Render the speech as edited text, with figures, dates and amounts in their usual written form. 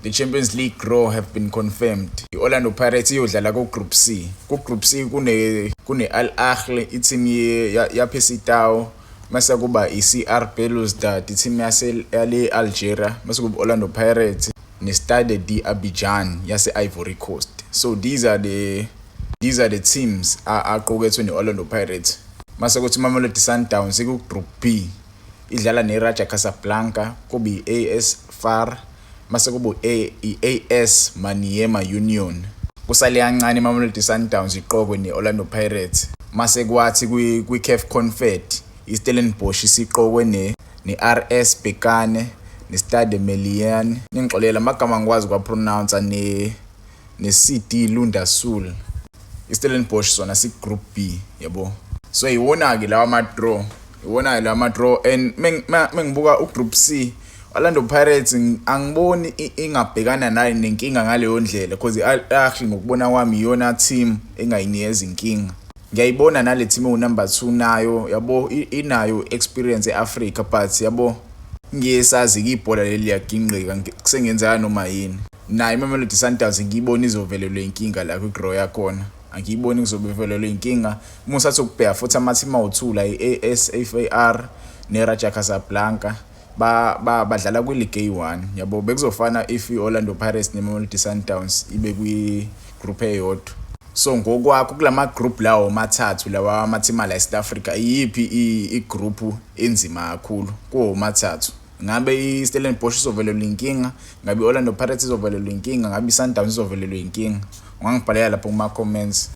The Champions League draw have been confirmed. I-Orlando Pirates iyodlala ku-Group C. Ku-Group C kune Al Ahly, i-team yaphesitawo, mase kuba i-CR Belouizdad, i-team yase yale Algeria, mase kuba Orlando Pirates ne-Stade d'Abidjan yase-Ivory Coast. So these are the teams aqokethwe ne-Orlando Pirates. Mase kuthi iMamelodi Sundowns iku-Group B, idlala ne-Raja Casablanca, kube i-AS FAR, mase kube i-AS Maniema Union. Kusale kancane iMamelodi Sundowns iqokwe ne-Orlando Pirates. Mase kwathi kwi-CAF Confed, iStellenbosch isiqokwe ne-RS Berkane, ne-Stade Malien, ningixolela amagama angikwazi kwa-pronounce, ne-CD Lunda Sul. iStellenbosch sona si-Group B, yabo. So iwona-ke lawa ama-draw, iwona-ke lawa ama-draw, and mengibuka u-Group C, Orlando Pirates angiboni ingabhekana nayo nenkinga ngaleyo ndlela, because i-Al Ahly ngokubona kwami iyona team engayinikeza inkinga. Ngiyayibona nale team ewu-number 2 nayo, yabo, inayo experience e-Africa, but yabo, ngiyesazi ibhola leli liyagingqika, kusengenzeka noma yini. Nayo iMamelodi Sundowns ngiyibona izovelelwa inkinga la kwi-draw yakhona, angiyiboni kuzobe ivelelwe inkinga. Uma usathi ukubheka futhi ama-team awu-2 la, i-AS FAR ne-Raja Casablanca, ba badlala kwi-league eyi-1, yabo. Bekuzofana if i-Orlando Pirates ne-Mamelodi Sundowns ibe kwi-group eyodwa. So ngokwakho, kulama group lawo mathathu lawa ama-team ala e-South Africa, iyiphi i-group enzima kakhulu kuwo mathathu? Ngabe i-Stellenbosch izovelelwa inkinga? Ngabe i-Orlando Pirates izovelelwa inkinga? Ngabe i-Sundowns izovelelwa inkinga? Ungangibhalela lapho kuma-comments.